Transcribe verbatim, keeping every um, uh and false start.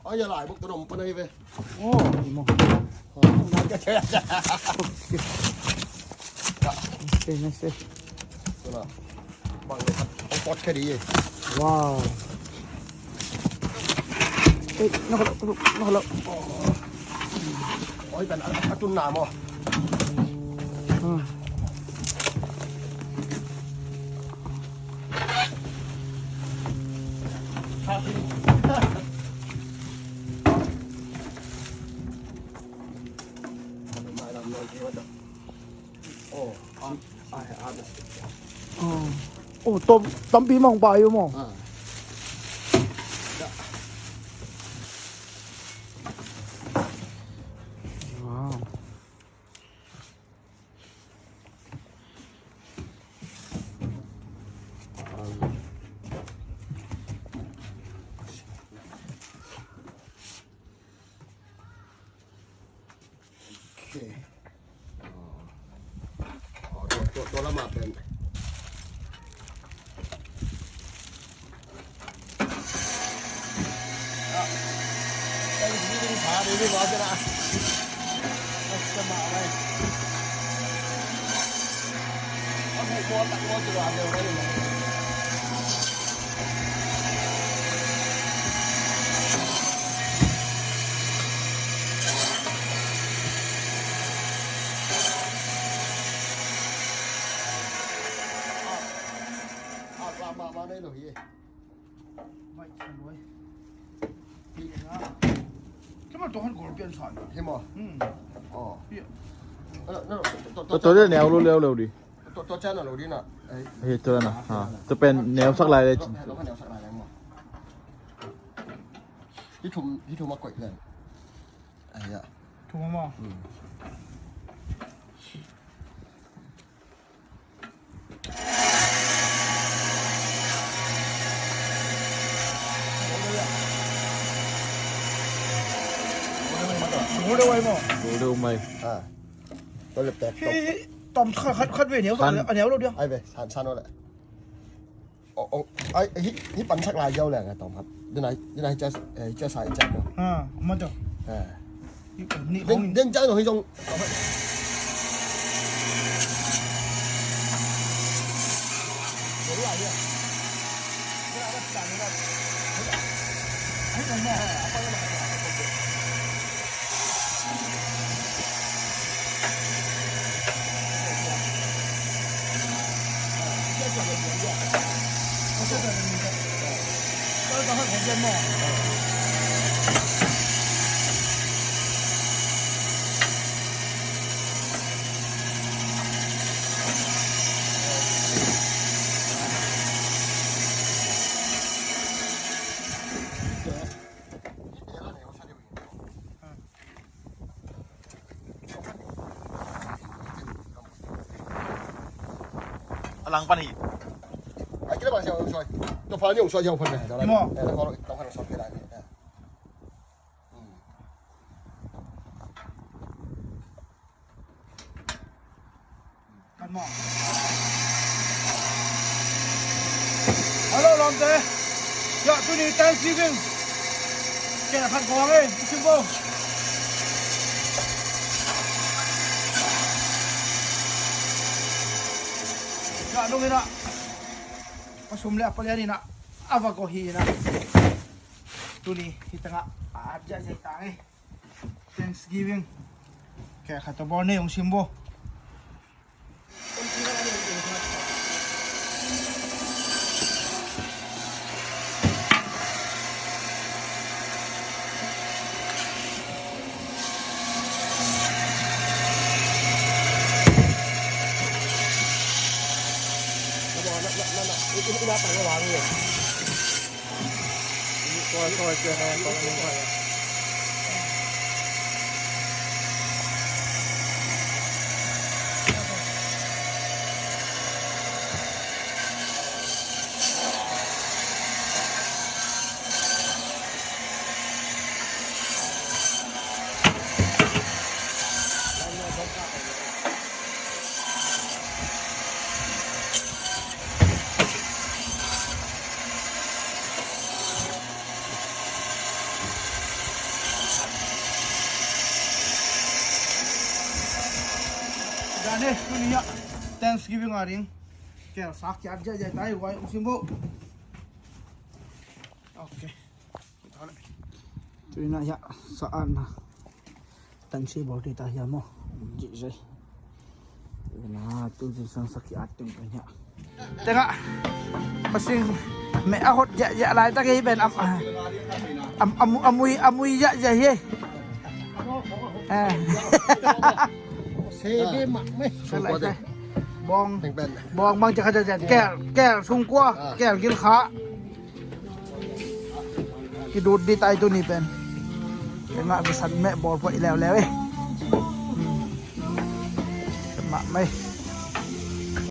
Ai, a lai buk tawh om pan ahi ve. Aw, i maw. Nase, nase. Tuna. Bang le khat. Ong pot kha di e. Wow. Ei, na kha lo, na kha lo. Oi, pen a, a tun na maw. Hmm. Oh, tam, tampi mah hong pai uh maw. Wow. Okay. Aw, tua, tua, tua lamah pen. Thanksgiving party ni, Pastor ah. Pastor mah mai. Hi maw? Hmm. Aw. Hi. Tua, tua, tua, tua, tua neu lo leu leu di. Tua, tua ciang a lo ding na. Ei. Hi, tua na. Ha. Tua pen neu sak lai le. Tua, tua neu sak lai le maw. Hi thum, hi thum a koih le. Ai ya. Thum maw. Hmm. Ngol deuh ai maw. Ngol deuh mai. Ah. Tua lep tek. Hi, hi. Tom khat, khat, khat ve neu. San. A neu lo dia. Ai ve, san, san lo le. Ong, ong, ai, hi, hi pansak lai ziau leng a tom khat. Dena, dena hi cia, eh, cia sai cia mo. Ha, ma to. Eh. Hi kan ni den, ong. Den cia no hi zong. A lang pan hi. Ai, kila bang siang, sorry. Tua pha ni, sorry, sorry. Ni maw. Eh, tua pha ni, sorry, sorry. Kan maw. Hello, lawmte. Ya, tuni Thanksgiving. Kei khat ko ang e, i sim bo. Ya, nung ina. Pasum le a palian ina. A va ko hi ina. Tuni, hi tanga. A, ja, ja, tang e. Thanksgiving. Kei khat to bawl nei ong sim bo. Ne, tuni hiah Thanksgiving a ding kel sak kiat ziahziah ta hi, huai ung sim bo. Ok. Tuni hiah sa-atna tansi bawl ding ta hiam maw? Zik zei. Tuni tu zi sang sak kiat teng pen hiah. Tengah pasing meh a hot ziahziah laitak hi pen am, am, am, a mui, a mui ziahziah hi. Eh. Sebe mak meh. Bawng, bawng bang ci kha ziahziah. Kel, kel sungkua, kel gilkha. Kidut ding ta hi tuni pen. Tengah bisan meh bawl puai leuleu eh. Mah meh.